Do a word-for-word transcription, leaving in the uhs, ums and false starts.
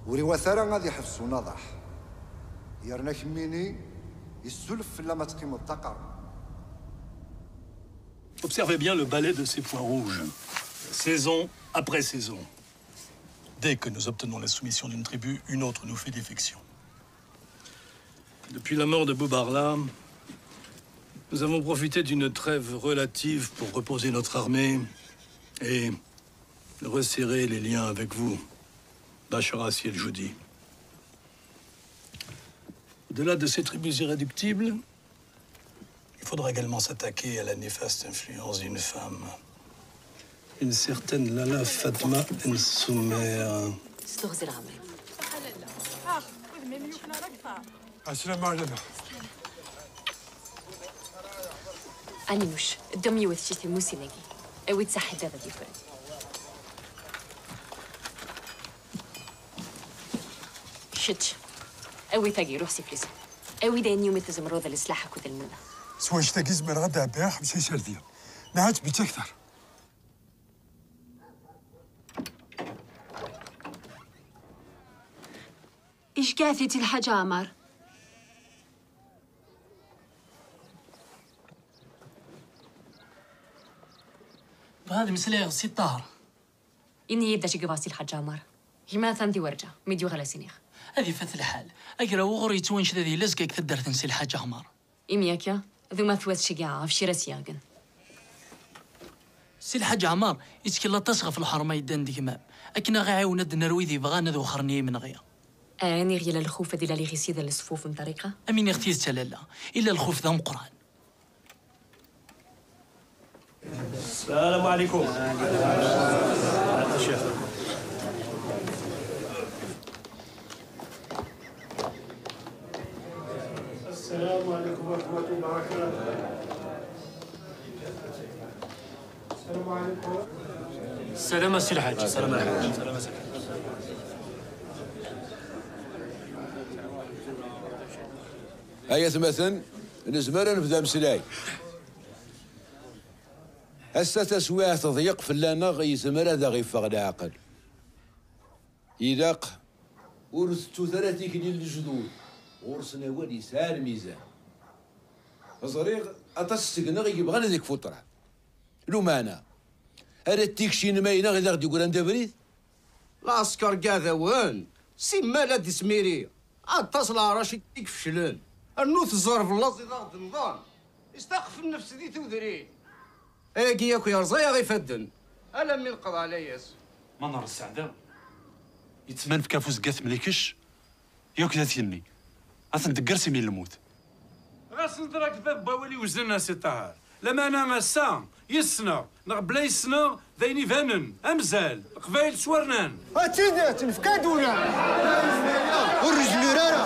Ur iwata ara ad iḥbes unaḍaḥ. Yerna kemmini, yessulef fell-am ad teqqimeḍ d taqerma. Observez bien le balai de ces points rouges, saison après saison. Dès que nous obtenons la soumission d'une tribu, une autre nous fait défection. Depuis la mort de Boubarla, nous avons profité d'une trêve relative pour reposer notre armée et resserrer les liens avec vous, Bachara Sieljoudi. Au-delà de ces tribus irréductibles, il faudra également s'attaquer à la néfaste influence d'une femme, une certaine Lala Fatma Nsoumer. S teɣzi n lɣemri. Aslama lana. Animuc, ddum yiwet ci timusin-agi. Awi-d s aḥeddad ad yukren. Kečč, awi tagi, ruḥ s iflisen. Awi-d ayen yumi tzemreḍ leslaḥ akked lmuna. S wannect-agi zemreɣ ad d-ɛebbiɣ xemsa iserdiyen. Neɣ ad tbedd akter. Iceggeɛ-it-id Lḥaǧ Ɛmar. Bɣiɣ ad mmeslayeɣ d Si Ṭaher. Ini-yi-d d acu i yebɣa Si Lḥaǧ Ɛmar. Gma atan di werǧa, mi d-yuɣal ad s-iniɣ. Ad ifat lḥal. Agraw uɣur yettwanced ad yili azekka deg taddart n Si Lḥaǧ Ɛmar. Imi akka, d uma twat ceggeɛ ɣef cira s-yeɣgen. Si Lḥaǧ Ɛmar yettkel aṭas ɣef lḥerma yeddan d gma-m, akken a ɣ-iɛiwen ad d-nerr wid yebɣan ad wexren i yimenɣi. Ɛni yella lxuf ad ilal iɣisi d leṣfuf n ṭṭariqa? Am iniɣ tidet a lalla, illa lxuf d ameqqran. السلام عليكم. السلام عليكم ورحمة الله وبركاته. السلام عليكم. السلام سي الحاج. السلام عليكم. Ay atmaten, nezmer ad nebdu ameslay. Ass-a taswiɛt teḍyeq fell-aneɣ, yezmer ad aɣ-iffeɣ leɛqel. Ilaq ur tettut ara tikli n lejdud, ɣur-sen awal yesɛa lmizan. Ẓriɣ aṭas seg-neɣ i yebɣan ad ikfu ṭṭrad. Lumeɛna, ara t-ikcin ma yella i d aɣ-d-yegran d abrid? Lɛesker n yiɛdawen, simmal ad d-ismiri. Aṭas leɛrac i ifeclen. Rnu teẓẓerb laẓ i d aɣ-d-nḍan. Isteqf nnefs di tudrin. Ayagi yakk yerẓa-yaɣ ifadden. Alammi neqḍeɛ layas. Ma nreṣṣeɛ da, yettmanfka ɣef uzeggat Mlikec yakk d at Yenni. Ad ten-degger s imi n lmut. Ɣas neḍra-k bab n wawal iweznen a Si Ṭaher. Lameɛna ass-a, yis-neɣ neɣ bla yis-neɣ, d ayen ibanen, amzal, Leqbayel ttwarnan. Ad tt-id-nefk ad d-uran. Ur nezmir ara.